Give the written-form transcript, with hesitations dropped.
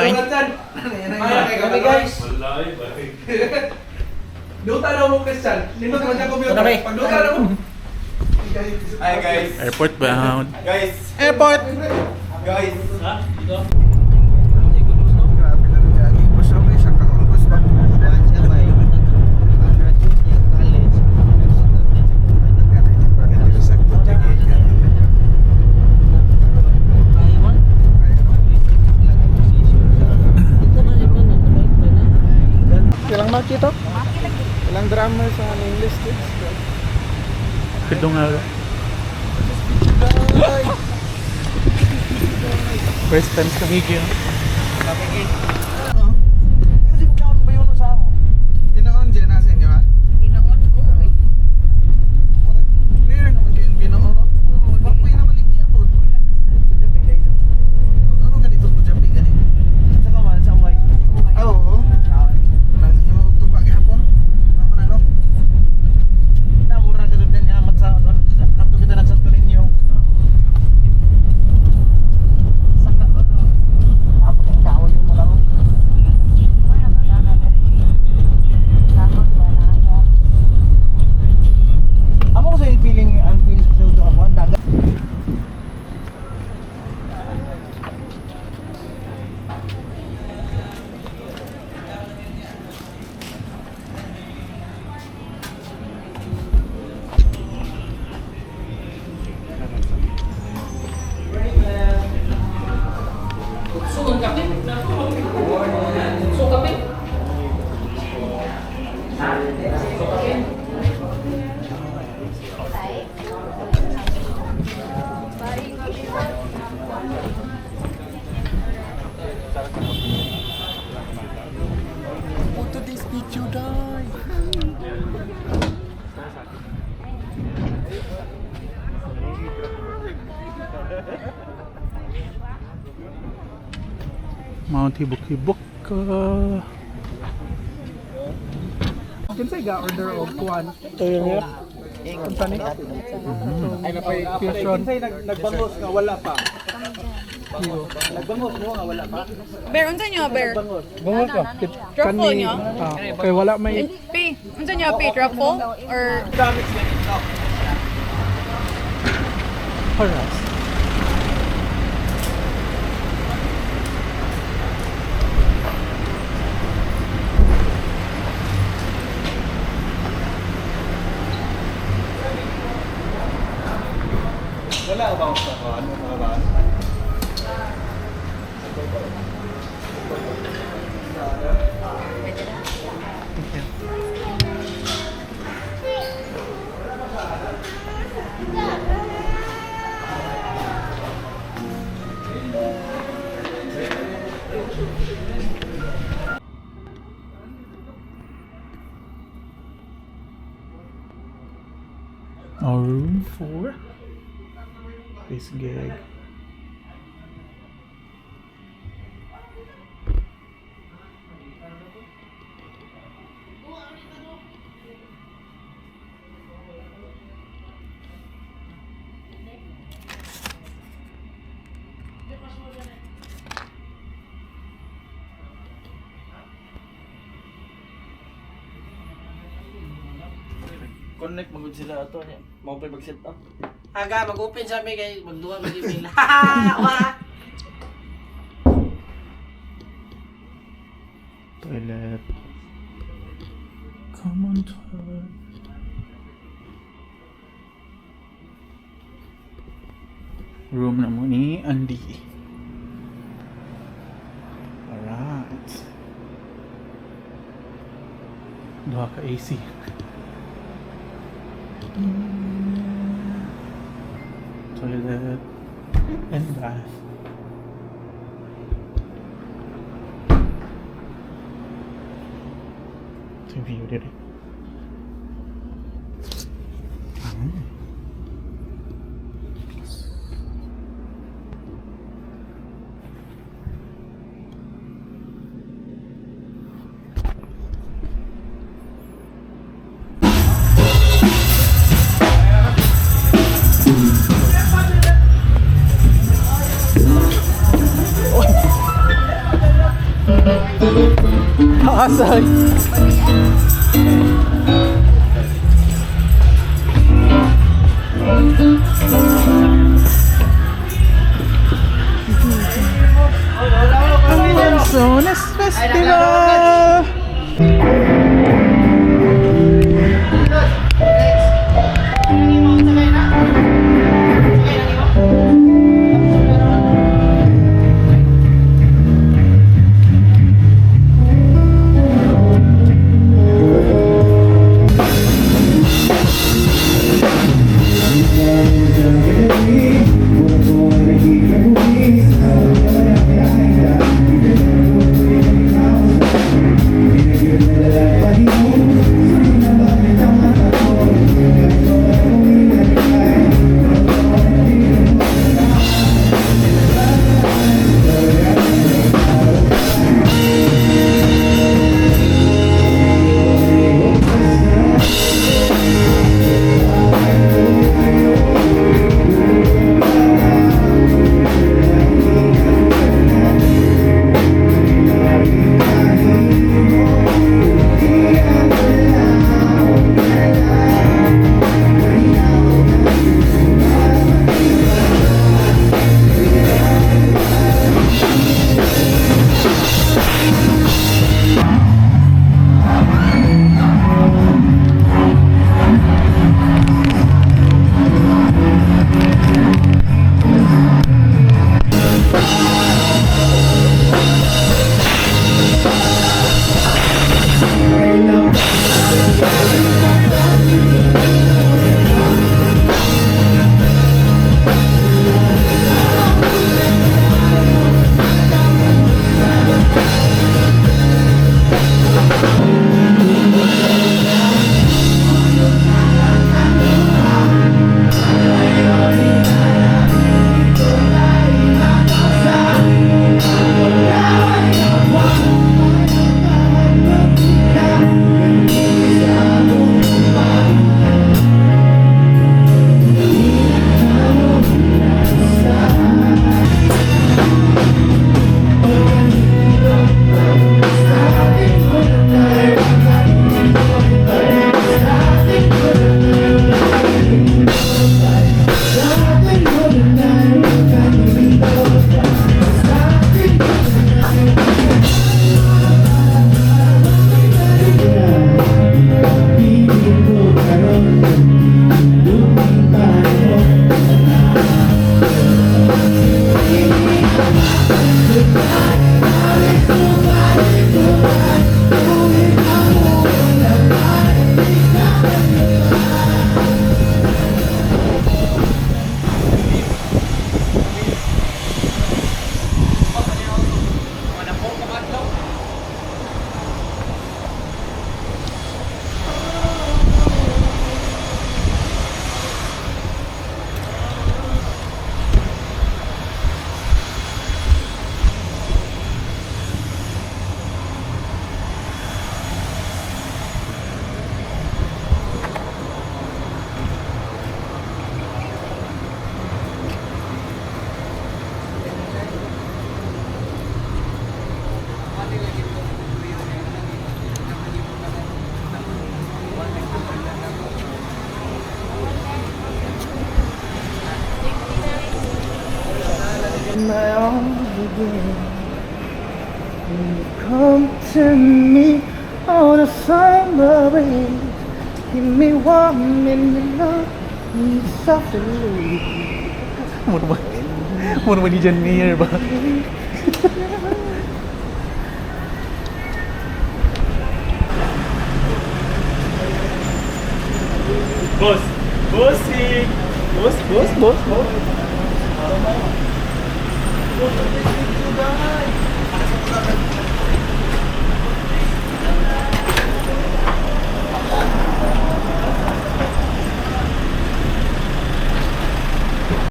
Bay. Kami, guys. Duta na mo, Christian. Nindot man siya computer. Pag duta na mo. Hi, guys. Airport bound. Guys. Airport! Guys. Grabe na rin dyan. Busog eh, sa kaungkos ba? Ilang makita? Ilang drummer sa English kids? Pidong nga. First time sa Higil. Ginoon dyan, nasa inyo ha? Ginoon, oo eh. Clear naman kayong Ginoon, no? Bakit may naman ikiya po? Ano ganito po dyan, gani? Ah, oo. Nang imo og tubag gihapon. Ano na, no? Sa kauro. Wala na na na rin. Takot ba na yan? Amo ko sa feeling ang feeling sa sudo ako ang dagat. Photo this video, die. Mount Hibok-Hibok ka. Kinsay ga order og kuan? Unsa ni? Fusion. Kinsay nagbangos nga wala pa. Nagbangos mo nga wala pa. Bear, unsa nyo, Bear? Bungo ka. Truffle nyo? Ah, kay wala may P, unsa nyo, P? Truffle? Or Paras. Wala ba ako sa ano mga ba? Our room for this gig. Connect magud sila ato niya. Mao pa mag set up. Aga, mag-open sa amin kay magduha mag-email. Wah! Toilet. Common toilet. Room na mo ni Andy. Alright. Duha ka AC. Toilet and bath. Ito yung view dito. Ah. Asa? Ang Lanzones Festival! My arms again. When you come to me on a summer breeze, keep me warm and you love me softly. Mura ba ni John Mayer ba? Boss! Bossing! Boss, boss, boss, boss.